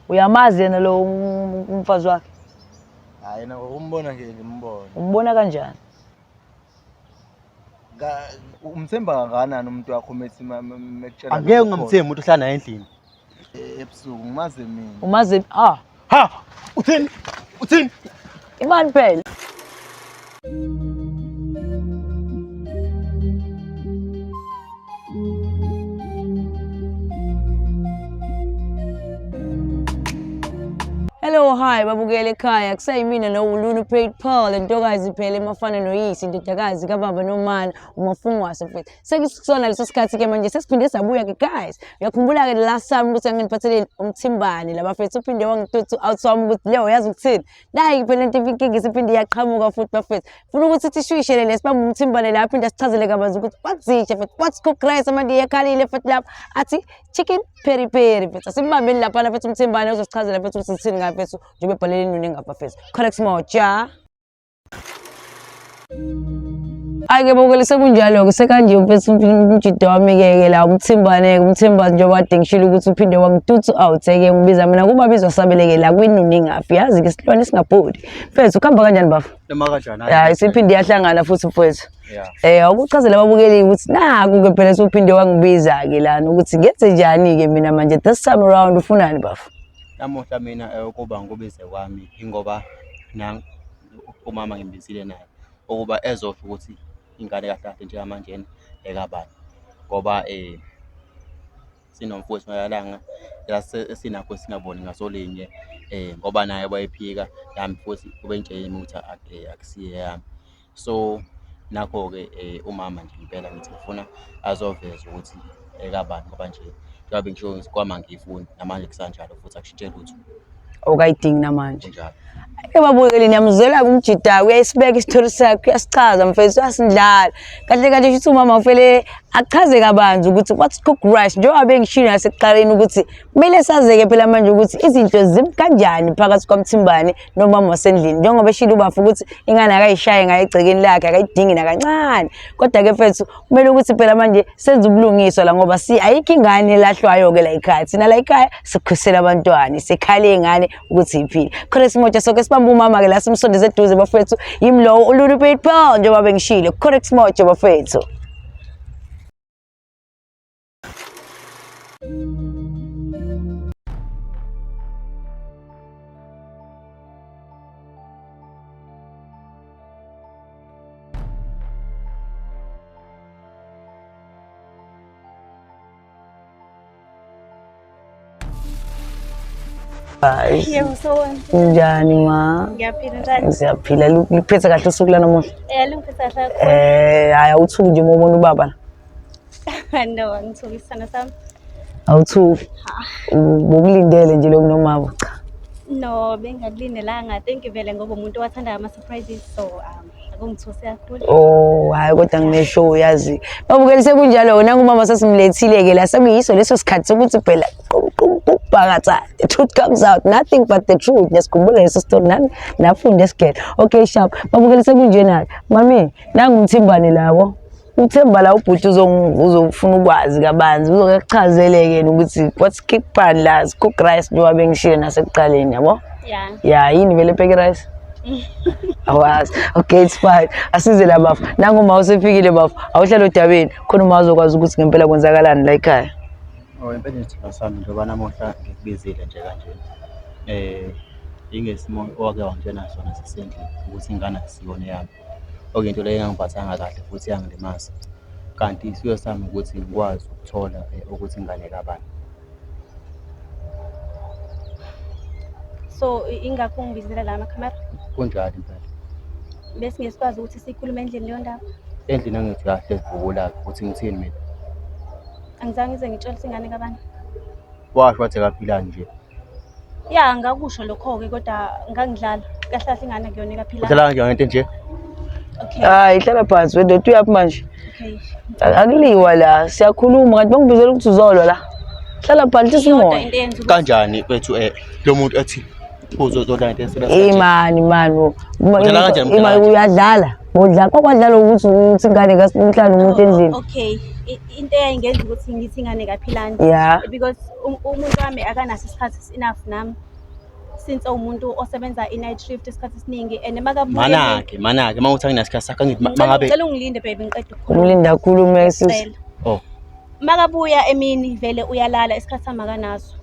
Uyamazi yena lo umfazi wakhe? Hayi, yena ngokumbona nje ngimbona. Umbona kanjani? Umthemba kangakanani umuntu wakho methi mekutshela? Angeke ungamthembi umuntu ohlala naye endlini. Ebusuku ngimaze mina. Umazi ah Ha! Uthini? Uthini? Imani phela. Hello, hi, babukele ekhaya. Kusayimina noWululu Paid Pearl, intokazi phela emafana noyise, indodakazi kababa nomana, umafungwase mfethu. Sekusona leso sikhathi ke manje sesiphinde sabuya ke guys. Uyakhumbula ke last time ukuthi angiphatheleni umthimbane labafethu uphinde wangituthu out wami ukuthi leyo yazi ukuthini. Nayi phela into inkinga isiphinde iyaqhamuka futhi bafethu. Funa ukuthi sithi shuyishelele sibambe umthimbane la aphinde asichazele kabanzi ukuthi what's it mfethu, what's cook rice amanje iyakhalile futhi lapha athi chicken peri peri mfethu. Asimbambeni lapha mfethu umthimbane uzosichazela mfethu ukuthi sithini ngayo mfethu njengoba ebhalele inuni ngapha mfethu. Correct moja. Hhayi-ke bukele sekunjalo-ke sekanje mfethu umjida wami-ke ke la umthimbane-ke umthimbane njengoba kade ngishilo ukuthi uphinde wangituthu out-ke ngibiza mina kubabizo sabeleke la kwinuni ingafi yazi-ke isilwane singabhodi mfethu kuhamba kanjani bafo? Noma kanjani? Hayi siphinde yahlangana futhi mfowethu. Yeah. Awukuchazela ababukeli ukuthi naku-ke phela suphinde wangibiza-ke lana ukuthi ngenze njani-ke mina manje this time around ufunani bafo? Namuhla mina ukuba ngikubize kwami ingoba na umama ngimbizile naye ukuba ezosho ukuthi ingane kahle kahle njengamanjena ekabani ngoba sinomfowethu ngalelanga esinakho singaboni ngasolinye ngoba naye wayephika nami futhi ubengitshela ukuthi akusiyo eyami. So nakho-ke umama nje impela ngithi ngifuna azoveza ukuthi ekabani ngoba nje njengoba bengisho ukuthi kwami angiyifuni namanje kusanjalo futhi akushintshe lutho. Awukayidingi namanje. Kunjalo. Ebabukeli niyamzwela kumjida uyayisibeka isithori sakhe uyasichaza mfethu uyasindlala. Kahle kahle shuthi umama ufele achaze kabanzi ukuthi what's cook rice njengoba bengishilo nasekuqaleni ukuthi kumele sazeke phela manje ukuthi izinto zimi kanjani phakathi kwaMthimbane nomama wasendlini njengoba eshilo ubafo ukuthi ingane akayishaye ngayo egcekeni lakhe akayidingi nakancane. Kodwa-ke mfethu kumele ukuthi phela manje senze ubulungiswa la ngoba si ayikho ingane elahlwayo-ke la ekhaya. Thina la ekhaya sikhusela abantwana, sikhale iy'ngane ukuthi iphile. Khona isimoja soke sibambe umama-ke la simsondeze eduze bafethu, yimi lowo uLulu Paid Pearl njengoba bengishilo. Khona isimoja bafethu. Yebo, sawubona. Kunjani ma? Ngiyaphila njani? Siyaphila. Liphethe kahle usuku lanamuhla. Lingiphethe kahle kakhulu. Hayi awuthuki nje uma ubona ubaba la. No, angithuki isithando sami. Awuthuki. Bokulindele nje lokhu nomama cha. No, bengingakulindelanga. Thank you vele ngoba umuntu owathanda ama-surprises so akungithusi kakhulu. Oh, hayi kodwa ngine-show yazi. Babukeli sekunjalo nangu umama sesimlethile-ke la sekuyiso leso sikhathi sokuthi phela bhakatha the truth comes out nothing but the truth. Ngiyasikhumbula leso story nami nafunda esigele. Okay sharp. Babukeli sekunjena-ke. Mami, nangu umthimbane labo. Uthemba la ubhuti uzofuna ukwazi kabanzi uzoke akuchazele-ke yena ukuthi what's kick pan la cook rice njengoba bengishilo nasekuqaleni yabo. Yeah. Yeah, yini vele pheke rice? Awazi. Okay, it's fine. Asize la bafo. Nangu uma usefikile bafo, awuhlale odabeni khona uma uzokwazi ukuthi ngempela kwenzakalani la ekhaya. Oh, impela nje sithandwa sami njengoba namuhla ngikubizile nje kanjena. Ingesimo owake wangitshena sona sisendlini ukuthi ingane akusiyona eyami. Okuyinto leyo engangiphathanga kahle futhi yangilimaza. Kanti isifiso sami ukuthi ngikwazi ukuthola ukuthi ingane kabani. So ingakho ungibizela la amakhamera? Kunjalo impela. Bese ngesikwazi ukuthi sikhulume endlini leyo ndaba. Endlini angithi kahle sivukula ukuthi ngithini mina. Angizange ngize ngitshele ukuthi ingane kabani. Washo wathi akaphilani nje. Ya, ngakusho lokho-ke kodwa ngangidlala. Kahle kahle ingane akuyona ekaphilani. Udlala kanjani ngento nje? Okay. Hayi, hlala phansi wendoda uyaphi manje? Okay. Akuliwa la, siyakhuluma kanti bangibizela ukuthi uzolwa la. Hlala phansi Iyodwa simoya. into eyenza ukuthi Kanjani bethu lo muntu ethi uzozodla ngento esela kanje. Imani mani. Udlala kanjani, udlala Ima kanjani? uyadlala. Bodlala kwakwadlala ukuthi ingane kaSihlanu umuntu endlini. Okay. Into eyayingenza ukuthi ngithi ingane kaPhilani because umuntu wami akanaso isikhathi enough nami since umuntu osebenza i-night shift isikhathi esiningi and makabuye. Manake, manake, uma uthi anginasikhathi sakho, angithi mangabe Ngicela ungilinde baby, ngiqede ukukhuluma. Umlinda akhulume sisi. Ngicela. Oh. Makabuya emini vele uyalala, isikhathi sami akanaso.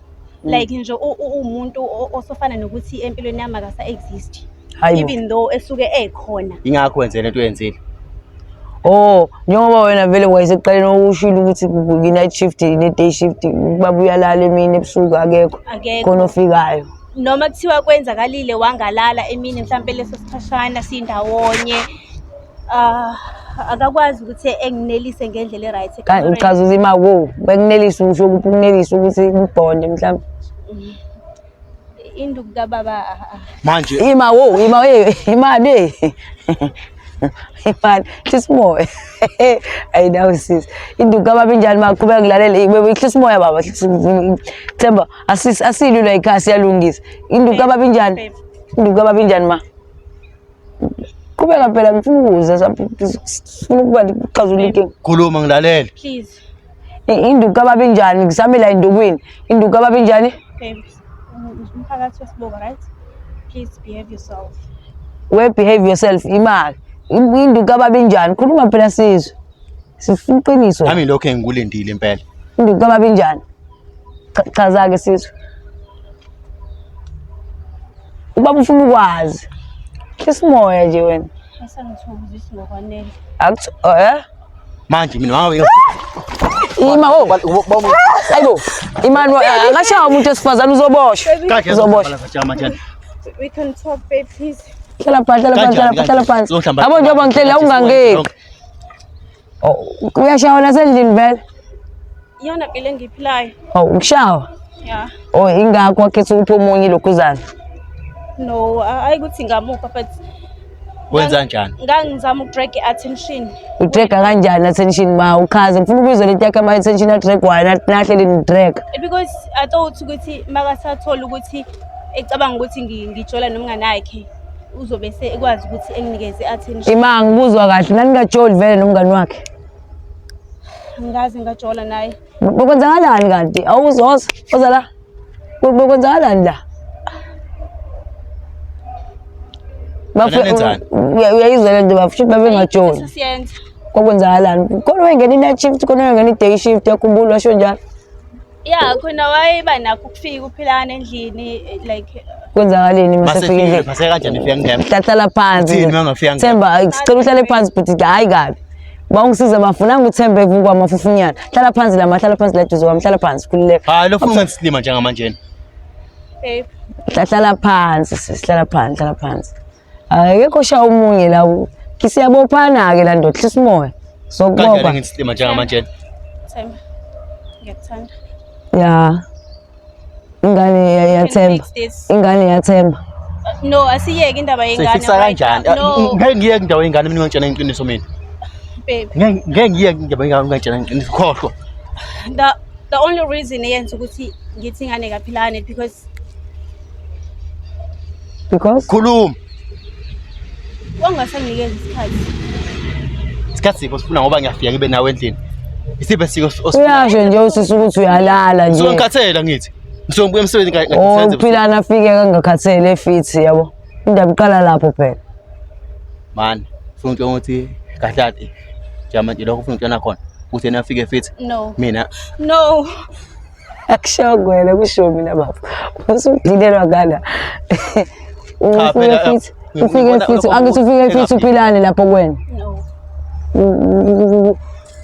Like nje uwumuntu osofana nokuthi empilweni yami akasa-exist. Hayi bo. Even though esuke ekhona. Ingakho wenze lento oyenzile. Oh, njengoba wena vele wayesekuqaleni ushilo ukuthi i-night shift ne-day shift, baba uyalala emini, ebusuku akekho. Akekho. Khona ofikayo. Noma kuthiwa kwenzakalile wangalala emini mhlampe leso sikhashana sindawonye, ah, akakwazi ukuthi enginelise ngendlela e-right. Uchaza ukuthi ima wo bekunelisa, usho kuphi ukunelisa ukuthi kubhonde mhlawumbe? Induku kababa ah, ah. Manje Ima wo, ima, eh, imani, eh. Imani, hlisa umoya. Ayinawo sisi. Induku kababa injani? Maqhubeka ngilalele. Hlisa umoya baba, Themba, asilwi la ekhaya, siyalungisa. Induku kababa injani? Babe. Induku kababa injani ma? Qhubeka phela, ngifuna ukuzwa, sifuna ukuba kuxazulula inkinga. Khuluma ngilalele. Please. Induku kababa injani? Ngisamela indukwini. Induku kababa injani? Babe, umphakathi wesibuka, right? Please behave yourself. We behave yourself imali. Induku kababa injani? Khuluma phela sizwe. Sifuna iqiniso. Nami lokho engikulindile impela. Induku kababa injani? Chaza-ke sizwe. Ubaba ufuna ukwazi. Hlisa umoya nje wena. Asangithokozisi ngokwanele. Akuthi eh? Manje mina wangabe Ima wo. Hayibo. Imani akashawa umuntu wesifazane, uzoboshwa. Uzoboshwa. We can talk, babe, please. Hlala phansi, hlala phansi, hlala phansi, hlala phansi. Yabo njengoba ngihleli la ungangeki. Oh, uyashawa nasendlini vele. Iyona mpilo engiyiphilayo. Oh, ukushawa. Yeah. Oh, ingakho wakhetha ukupha omunye ilokhuzana. No, hayi ukuthi ngamupha, but Wenza njani? Ngangizama ukudrag i-attention. Udraga kanjani attention ma uchaze, ngifuna ukuyizwa lento yakhe ama attention adragwayo nahleli nidrag. Because I thought ukuthi makasathola ukuthi ecabanga ukuthi ngijola nomngane wakhe, uzobe ekwazi ukuthi enginikeze i-attention. Ima, ngikuzwa kahle, naningajoli vele nomngani wakhe. Angikaze ngajola naye. Bekwenzakalani kanti? Awuzoza, oza la. Bekwenzakalani la? Wena nenzani? Uyayizwa le nto bafo, shuthi babengajoli. Sesiyenza. Kwakwenzakalani? Khona wayengena i-night shift, khona wayengena i-day shift, yakhumbula washo njalo. Yeah, khona wayeba nakho ukufika uPhilani endlini, like Kwenzakaleni uma sefika Masefike endlini? mase kanjani efika ngema? Hlala phansi. Uthini uma ngafika ngema? Themba, sicela uhlale phansi bhuti, hayi kabi. Ba ungisize bafuna ngikuthembe vukwa mafufunyana. Hlala phansi la, hlala phansi la duze kwami, hlala phansi, khululeka. Hayi, lo funa ungenza njengamanje. Babe. Hlala phansi sisi, hlala phansi, hlala phansi. Akekho shaya omunye la. Siyabophana ke la ndoda, hlisa umoya. Kanjani Sokubopha. ngisilima njengamanje? Themba. Ngiyakuthanda. Ya. Ingane yathemba. Fix this. Ingane yathemba. No, asiyeke indaba yengane. Sifikisa right kanjani? now. No, Ngeke ngiyeke indawo yengane mina ungangitshela iqiniso mina. babe. Ngeke ngiyeke indaba yengane ungangitshela iqiniso, khohlwa. The only reason eyenza ukuthi ngithi ingane kaPhilani because Because Khuluma. wangasanginikeza isikhathi. Isikhathi sipho sifuna ngoba ngiyafika ngibe nawe endlini. Isiphe siko osifuna. Uyasho nje usisi ukuthi uyalala nje. Ngisuke ngikhathele ngithi. Ngisuke ngibuya emsebenzini. Oh, uPhilani afike kangakhathele fithi yabo. Indaba iqala lapho phela. Man, ufuna ukutshela ukuthi kahle kahle njengamanje lokho ufuna ukutshela khona ukuthi yena afike fithi No. mina No. Akusho wena, kusho mina baba. Usudinelwa ngala. Cha, Ufike phela, fithi, ufike ngibona fithi, lokho angithi ufike fithi engafiki. uPhilani lapho kuwena. No.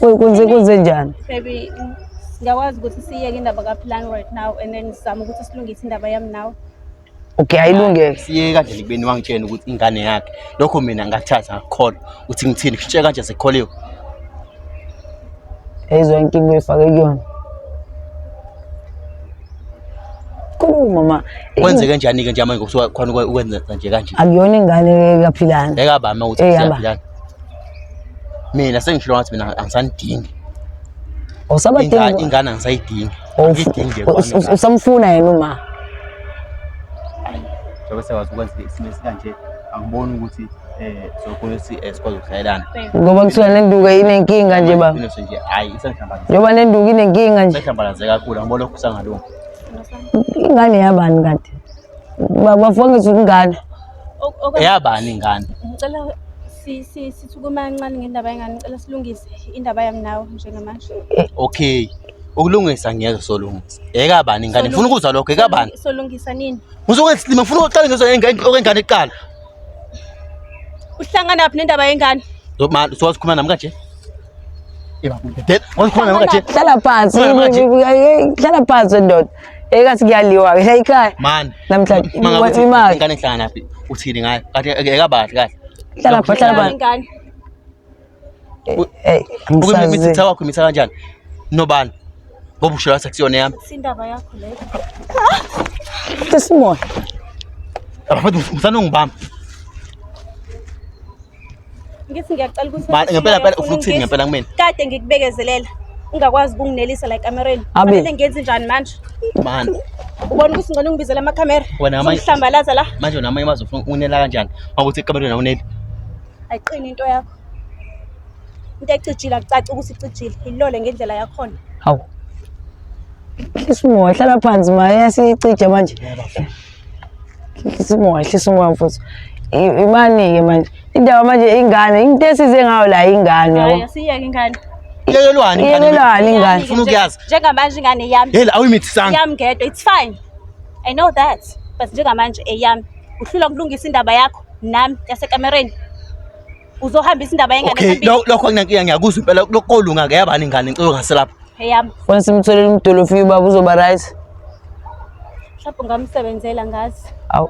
Kwenze njani? Baby, singakwazi ukuthi siyeke indaba kaPhilani right now and then sizame ukuthi silungise indaba yami nawe. Okay, ayilungeke. Siye kanjani kubeni wangitshela ukuthi ingane yakhe, lokho mina ngakuthatha ngakukholwa ukuthi ngithini, kushintshe kanje sekukholiwe. Yayizwa inkinga oyifake kuyona. Khuluma ma. Kwenzeke kanjani-ke nje manje kusuka khona ukwenza nje kanje? Akuyona ingane kaPhilani. Ngeke ukuthi Eh, siyaphilana. Mina sengishilo ngathi mina angisanidingi. Awusabadingi. Ingane angisayidingi. Angiyidingi nje kwami ingane. Usamfuna yena uma. Njengoba sekwazi ukwenza isimo esikanje, angiboni ukuthi Sokhona ukuthi sikwazi ukuhlalelana. Ngoba kuthiwa nenduku inenkinga nje baba. Iqiniso nje hayi isenhlambalaze. Njengoba nenduku inenkinga nje. Isenhlambalaze kakhulu angibona lokhu kusangalungi. Ingane yabani kanti? Bafo ngithi ingane. Eyabani ingane? Ngicela sithi ukuma kancane ngendaba yengane, ngicela silungise indaba yami nawe njengamanje. Okay. Ukulungisa ngiyezwa solungisa. Ekabani ingane? Ngifuna ukuzwa lokho ekabani? Solungisa nini? Uzowenza isilima ngifuna ukuqala ngizwe okwengane kuqala. Uhlangana phi nendaba yengane? Sowazi khuluma nami kanje? Wazi khuluma nami kanje? Hlala phansi, hlala phansi ndoda. Ekathi kuyaliwa ke la ekhaya. Man. Namhlanje Mangabe imali. ingane ihlangana phi? Uthini ngayo? Kanti ekabahle kahle. Hlala phansi, hlala phansi. Ingane. Eh, angisazi. Imitha wakho imitha kanjani? Nobani? Ngoba usho la akusiyona yami. Sindaba yakho leyo. Sisimoya. Abafethu ngisanongibamba. Ngithi ngiyacela ukuthi Ma- ngempela phela ufuna ukuthini ngempela kumina? Kade ngikubekezelela. Ungakwazi ukunginelisa la ekamereni. Abe. Fanele ngenze njani manje? Man, Ubona ukuthi ngcono ungibizele amakhamera. Wena manje- Uzokuhlambalaza la. manje wena amanye amazwi ufuna unela kanjani? Ngoba uthi ekamereni awuneli. Ayiqini into yakho. Into ecijile akucaci ukuthi icijile. Ilole ngendlela yakhona. Hawu. Hlisa umoya, hlala phansi ma yasicija manje. Hlisa umoya, hlisa umoya mfuthu. Imani-ke manje. Indaba manje ingane, into esize ngayo la ingane Hayi yabo. asiyeke ingane. Iyekelwani ingane? Iyekelwani ingane? Ufuna ukuyazi. Njengamanje ingane yami. Hey, awuyimithisanga. Yami ngedwa. It's fine. I know that. But njengamanje eyami. Uhlulwa ukulungisa indaba yakho nami yasekamereni. Uzohambisa indaba yengane Okay, phambili. lokho akunankinga ngiyakuzwa impela lokho kolunga ke yabani ingane ngicela ungaselapha. Eyami. Funa simtholele umdolofi ubaba uzoba right. Mhlawumbe ungamsebenzela ngazi. Awu.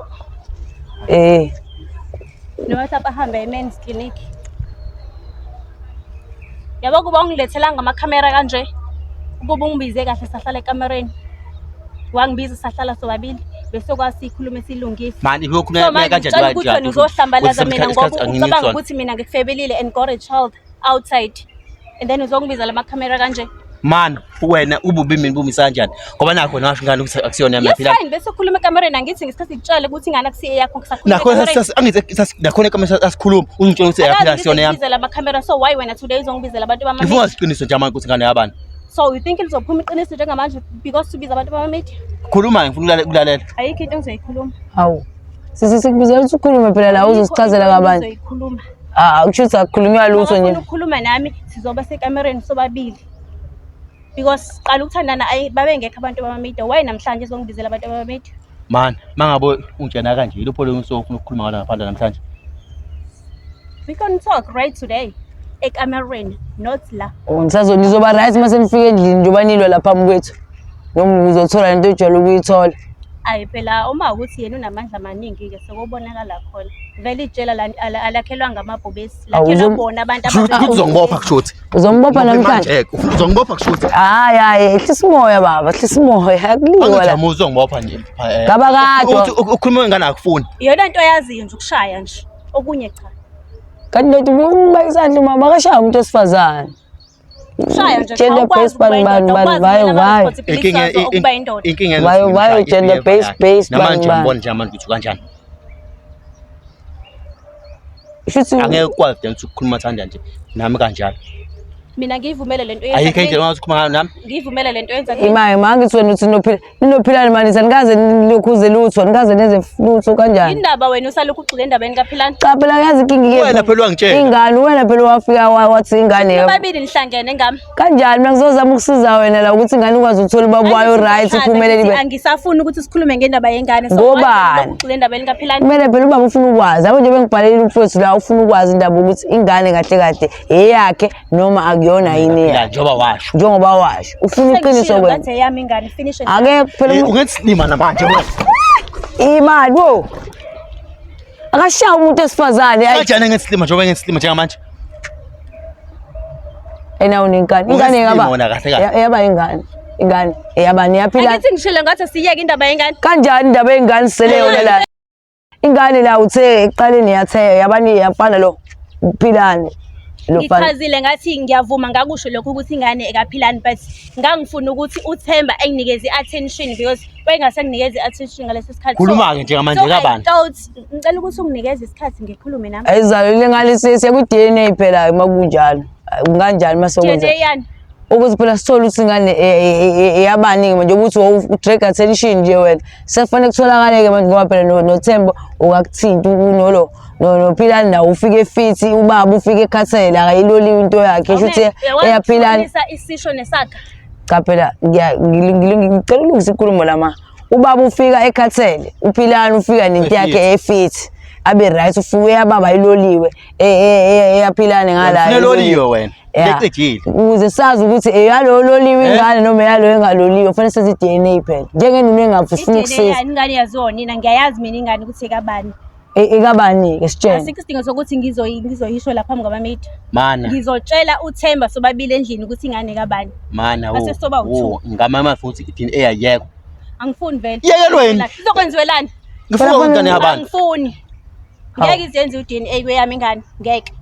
Eh, Noma mhlawumbe ahambe e-men's clinic. Yabo kuba ungilethelanga amakhamera kanje. Ukuba ungibize kahle sahlala ekamereni. Wangibiza sahlala sobabili bese kwazi sikhulume silungise. Man, So iyokhuluma manje kanjani ngicela ukuthi wena uzohlambalaza mina ngoba ucabanga ukuthi mina ngikufebelile and got a child outside. And then uzongibiza lamakhamera kanje. Man, wena ububi mina bumisa kanjani? Ngoba nakho nasho ingane ukuthi akusiyona yami Yes yaphila. fine bese ukhuluma ekamereni angithi ngesikhathi ngikutshele ukuthi ingane akusiye yakho ngisakhuluma. Nakho ekamereni. angithi nakhona ekamera sasikhuluma uzongitshela ukuthi yaphila Akazi akusiyona yami. ngibizela amakhamera so why wena today uzongibizela abantu Ngifuna bama isiqiniso nje manje ukuthi ingane yabani. So you think lizophuma iqiniso njengamanje because ubiza abantu bama-media? Khuluma ngifuna ukulalela. Ayikho into engizoyikhuluma. hawu. Sisi sikubizela ukuthi ukhulume phela la uzosichazela Ayikho into kabanzi. engizoyikhuluma. Ah, kusho ukuthi akukhulunywa lutho Makafuna nje. ukukhuluma nami sizoba sekamereni sobabili. Because siqala ukuthandana ayi babengekho abantu bama-media. Why namhlanje uzongibizela abantu bama-media? Man, mangabe ungitshena kanje yilupho lo usofuna ukukhuluma ngalo ngaphandle namhlanje. We can talk right today ekamereni not la. Oh, nisazo nizoba right mase nifika endlini njengoba nilwa lapha phambi kwethu. Noma uzothola lento ojwayele ukuyithola. Ayi phela uma ukuthi yena unamandla amaningi-ke sekobonakala khona. Vele ijela alakhelwanga amabhubesi, Awu, lakhelwa bona abantu Kusho ukuthi uzongibopha kusho ukuthi. Uzombopha namhlanje. Manje uzongibopha kusho ukuthi. Hayi hayi, hlisa umoya baba, hlisa umoya. Akuliwa la. Angijama uzongibopha nje. Ngaba kade. Uthi ukhuluma ngane akufuni. Iyona nto oyaziyo nje ukushaya nje. Okunye cha. Kanti ndoda umbeka isandla umama akashaya umuntu wesifazane. Shaya nje cha, Gender awukwazi based ukuba bani bani indoda, bani awukwazi vayo ukumela vayo. ama-responsibilities wazo okuba indoda. Inkinga Vayo, vayo, gender based, based, bani, Namanje bani. ngibona nje manje ukuthi kanjani. Shuthi Angeke ukwazi nje ukuthi ukukhuluma thanda nje nami kanjalo. Mina ngiyivumele lento oyenza Ayikho kumina. indlela ongathi ukhuluma ngayo nami. Ngiyivumele lento oyenza kumina. imali mangithi wena uthi ninophila ninophilani manje sanikaze nilokhuze lutho nikaze nenze lutho kanjani. Indaba wena usalokhu ugxile endabeni kaPhilani. Cha phela yazi inkinga ikephi? Wena phela wangitshela. Ingane wena phela wafika wathi ingane Nobabili nihlangene ngami. kanjani mina ngizozama ukusiza wena la ukuthi ingane ikwazi ukuthola ubaba wayo Angithi right ngichaza, iphumelele ngithi ibe. Angisafuni ukuthi sikhulume ngendaba yengane. So Ngobani? why wena ulokhu ugxile endabeni kaPhilani? Kumele phela ubaba ufuna ukwazi. Yabo nje bengibhalelile umfowethu la ufuna ukwazi indaba ukuthi ingane kahle kahle eyakhe noma akuyona yini Phila eyakhe. njengoba washo. Njengoba washo ufuna iqiniso Sengishilo kwena. ngathi eyami ingane finish and Ake phela Ungenza isilima namanje wena. imali wo. Akashawa umuntu wesifazane ayi Kanjani ngenza isilima njengoba ngenza isilima njengamanje? ena unenkani. Ingane Ungesilima yaba wena kahle kahle. Yaba ingane. Ingane eyabani yaphila Angithi ngishilo ngathi siyeke indaba yengane. kanjani indaba yengane sele yona la. Ingane la uthe ekuqaleni yathe yabani yafana lo Philani. Lo mfana. Ngichazile ngathi ngiyavuma ngakusho lokho ukuthi ingane ekaphilani but ngangifuna ukuthi uThemba enginikeze i-attention because wayengasanginikeza i-attention ngaleso sikhathi. So- Khuluma-ke njengamanje so I kabani? thought ngicela ukuthi unginikeze isikhathi ngikhulume nami. Ayizalo lengane siye ku-DNA phela uma kunjalo. Kunganjani uma sokwenza? DNA yani? Ukuthi phela sithole ukuthi ingane eyabani-ke manje ukuthi u-drag attention nje wena. Sekufanele kutholakale-ke manje ngoba phela noThemba ukakuthinti unolo noPhilani nawo ufike efithi ubaba ufike ekhathele akayiloliwe into yakhe sho ukuthi eyaPhilani. Isisho nesaga. Cha phela ngicela ulungise inkulumo lama. Ubaba ufika ekhathele, uPhilani ufika nento yakhe efithi. Abe right ufike uyababa iloliwe eyaPhilani ngala. Ufuna loliwe wena. Yeah. Lecijile. Ukuze sazi ukuthi eyalo loliwe Eh? ingane noma eyalo engaloliwe kufanele senze i-DNA phela. Njengenunu engafi sifuna I-DNA ukusiza. yani ingane yaziwa nina ngiyayazi mina ingane ukuthi ekabani. Ekabani-ke sitshene. Asikho isidingo sokuthi ngizoyisho lapha phambi kwama-media. Mana. Ngizotshela uThemba sobabili endlini ukuthi ingane ekabani. Mana wo. Base soba u-two. Wo, ngamama futhi i-DNA ayekho. Angifuni vele. Yekelweni. Izokwenziwelani? Ngifuna Phela ingane yabantu. Angifuni. Ngeke izenze u-DNA kweyami ingane. Ngeke.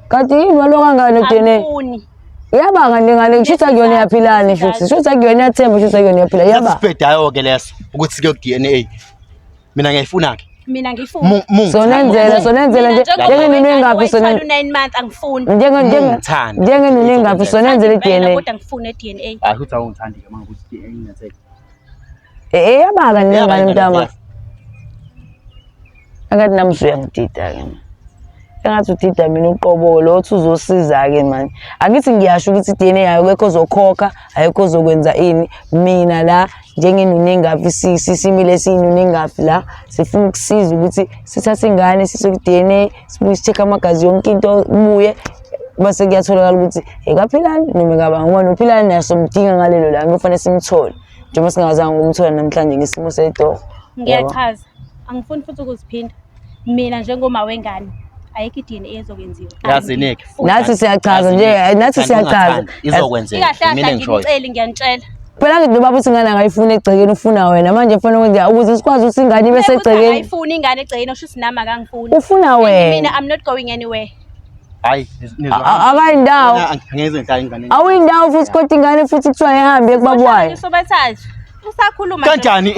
Kanti yini walo kangaka no-DNA? Angifuni. Iyabanga nje ngale shuthi akuyona eyaPhilani shuthi. Shuthi akuyona eyaThemba shuthi akuyona eyaPhila. Iyaba. Sesibhedayo ke leso ukuthi sike ku-DNA. Mina ngiyayifuna ke. Mina ngifuni. Sonenzela sonenzela nje njengenunu engafi sona. 9 months angifuni. Njenge njenge Ngithanda. njengenunu engafi sonenzela i-DNA. Kodwa ngifuna i-DNA. Hayi ukuthi awungithandi ke manje ukuthi i-DNA ingenzeka. Eyabanga nje Iyaba ngane ingane mntama. yakho. Engathi nami usuyangidida ke manje. Engathi udida mina uqobo lo othi uzosiza-ke manje. Angithi ngiyasho ukuthi i-DNA yayo akekho ozokhokha, ayekho ozokwenza ini. Mina la njengenunu engafi simile siyinunu engafi la sifuna ukusiza ukuthi sithathe ingane sise ku-DNA sibuye si-check amagazi yonke into ibuye bese kuyatholakala ukuthi ekaPhilani noma ekabani ngoba noPhilani naye somdinga ngalelo langa kufanele simthole njengoba singazange ukumthola namhlanje ngesimo setoho. Ngiyachaza. Angifuni futhi ukuziphinda. Mina njengoma wengane ayikho i-DNA ezokwenziwa. Yazi Nick. Nathi siyachaza nje, nathi siyachaza. Izokwenzeka. Ikahle Mina kahle ngishoyo. angiceli ngiyanitshela. Phela ngithi nobaba uthi ingane akayifuni egcekeni ufuna wena manje kufanele kwenze ukuze sikwazi ukuthi ingane ibe segcekeni. Akayifuni ingane egcekeni osho ukuthi nami akangifuni. Ufuna And wena. Mina I'm not going anywhere. Hayi Akayindawo. Angeke ngihlale ingane. Awuyindawo futhi kodwa ingane futhi kuthiwa ihambe kubaba wayo. Sobathathu. Usakhuluma nje. Kanjani?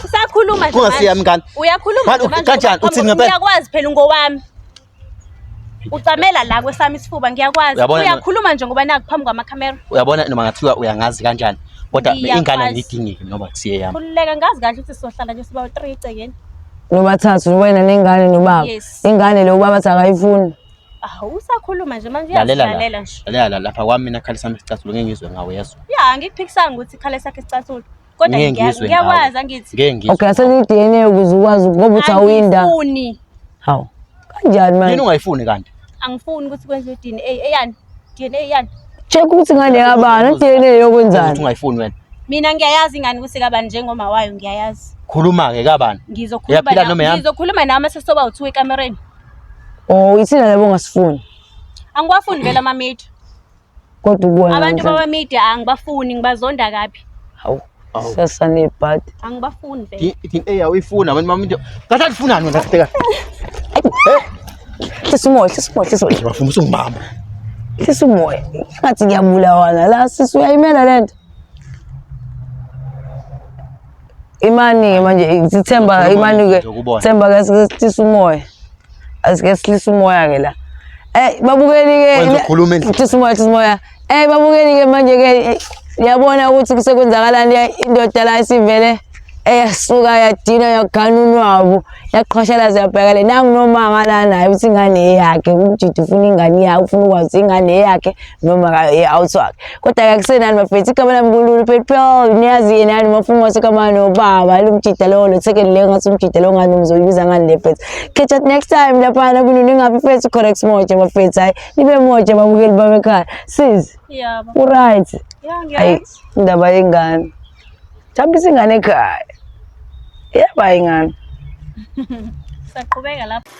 Usakhuluma nje. Kungasiyami manje. ingane. Uyakhuluma Manje, nje manje. kanjani? Uthini ngempela? Ngiyakwazi phela ngowami. Ucamela la kwesami isifuba ngiyakwazi. Uyabona- Uyakhuluma nje ngoba naku phambi kwamakhamera. Uyabona noma ngathiwa uyangazi kanjani. Kodwa Ngiyakwazi. ingane angiyidingi noma kusiye yami. Khululeka ngazi kahle ukuthi sizohlala nje siba 3 egcekeni. Nobathathu wena nengane nobaba. Yes. Ingane lo ubaba athi akayifuni. Awu usakhuluma nje manje Lalela la. uyazilalela nje. Lalela la lapha kwami mina khalisa isicathulo ngeke ngizwe ngawe yeso. Ya angikuphikisanga ukuthi ikhale sakhe isicathulo. Kodwa Ngeke ngizwe ngiyakwazi ngawe. angithi. Ngeke ngizwe. Okay, asenze i-DNA ukuze ukwazi ngoba uthi awuyindawo. Angifuni. Hawu. Kanjani Yini manje? ungayifuni kanti? Angifuni ukuthi kwenziwe i-DNA eyani. DNA eyani. Check ukuthi ingane yakabani, i-DNA Ukuthi yokwenzani. ungayifuni wena. Mina ngiyayazi ingane ukuthi kabani njengoma wayo ngiyayazi. Khuluma ke kabani? Ngizokhuluma Iyaphila nawe. noma yami? Ngizokhuluma nawe mase soba u2 ekamereni. Oh, ithina labo ongasifuni. Angiwafuni vele ama media. Kodwa ukubona Abantu namhlanje. bama media angibafuni ngibazonda kabi. Hawu. Sasanebhadi. Angibafuni vele. I-DNA awuyifuni abantu mama into. Kahle ufunani wena sibheka. Hlisa umoya, hlisa umoya, hlisa umoya. Bafuna usungibamba. Hlisa umoya. Ngathi ngiyabulawana la sisi uyayimela lento. Imani ke manje sithemba imani ke Ngizokubona. themba ke sihlisa umoya. Asike sihlisa umoya ke la. Babukeli ke Wenza ukhuluma endlini. Hlisa umoya, hlisa umoya. Babukeli ke manje ke niyabona ukuthi kusekwenzakalani indoda la isivele eyasuka yadina yagana unwabu yaqhwashalaza yabheka le nangu nomama la naye uthi ingane eyakhe umjidi ufuna ingane yakhe ufuna ukwazi ingane eyakhe noma out wakhe kodwa ke akusenani bafethu igama lami kululu petrol niyazi nani mafumo wasekamana nobaba lo mjida lowo lo thekeni leyo ngathi umjida lo ngani ngizoyibiza ngani le mfethu catch up next time laphana kunini ngapi mfethu correct moja bafethu hayi nibe moja babukeli babekhaya sis Yebo. uright Ya hayi ngiyazi. indaba yengane Jabulisa ingane ekhaya. Iyaba ingane. Saqhubeka lapho.